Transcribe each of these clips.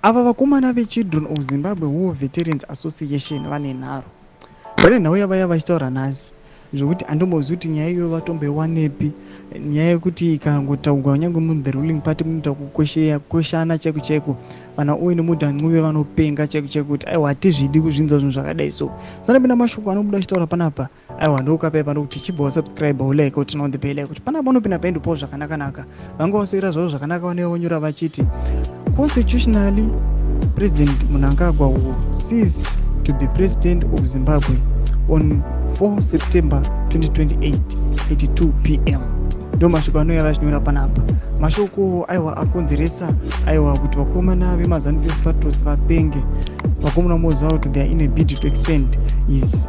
Ava vakomana veChildren of Zimbabwe War Veterans Association vane nharo. Vane nhau yavaiva vachitaura nhasi zvekuti handombozivi kuti nyaya iyoyo vatomboiwanepi, nyaya yekuti ikangotaugwa kunyange mu the ruling party munoita kukwesheya kukweshana chaiko chaiko. Vana Owen Mudha Ncube vanopenga chaiko chaiko kuti aiwa, hatizvidi kuzvinzwa zvinhu zvakadai. So sanapinda mashoko anobuda achitaura panapa. Aiwa, ndokapaipa ndokuti chibva wasubscribe, ulike, uturn on the bell kuti panapa unopinda paendopawo zvakanaka-naka. Vanga vaswera zvavo zvakanaka. Vanouya vonyora vachiti constitutionally President Mnangagwa will cease to be president of Zimbabwe on 4 September 2028 82 p.m. Ndo mashoko anouya vachinyora panapa. Mashoko aiwa akonzeresa aiwa kuti vakomana vemaZANU PF patriots vapenge. Vakomana moziva kuti they are in a bid to extend his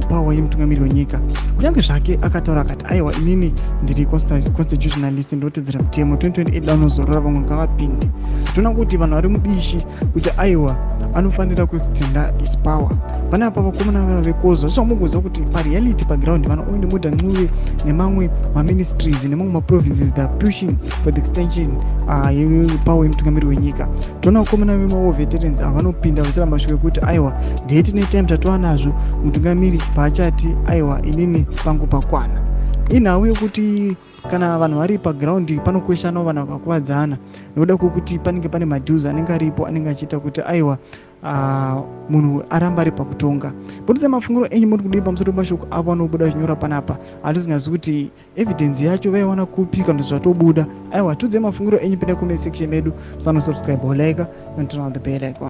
power yemutungamiri wenyika. Kunyange zvake akataura akati aiwa, inini ndiri constitutionalist, ndotedzera mutemo, 2028 danozorora, vamwe ngavapinde. Toona kuti vanhu vari mubishi kuti aiwa, anofanira kuextenda his power. Panapa vakomana vava vekozwa zvamugoziva kuti pareality, paground, vana Owen Mudha Ncube nemamwe maministries nemamwe maprovinces, they are pushing for the extension yepower yemutungamiri wenyika. Toona vakomana vemawar veterans ava vanopinda vachira mashoko ekuti aiwa, date netime tatova nazvo, mutungamiri paachati aiwa, inini pangu pakwana. Inhau yekuti kana vanhu vari paground panokweshanawo, vanhu vakakuvadzana nekuda kwekuti panenge pane madeals anenge aripo, anenge achiita kuti aiwa, munhu aramba ari pakutonga. Budisai mafungiro enyu, muri kudii pamusoro pemashoko avo anobuda achinyora panapa? Hatizingazi kuti evidence yacho vaiwana kupi kana kuti zvatobuda. Aiwa, tiudzai mafungiro enyu, pinda comment section medu. Musanosubscribe, like and turn on the bell icon.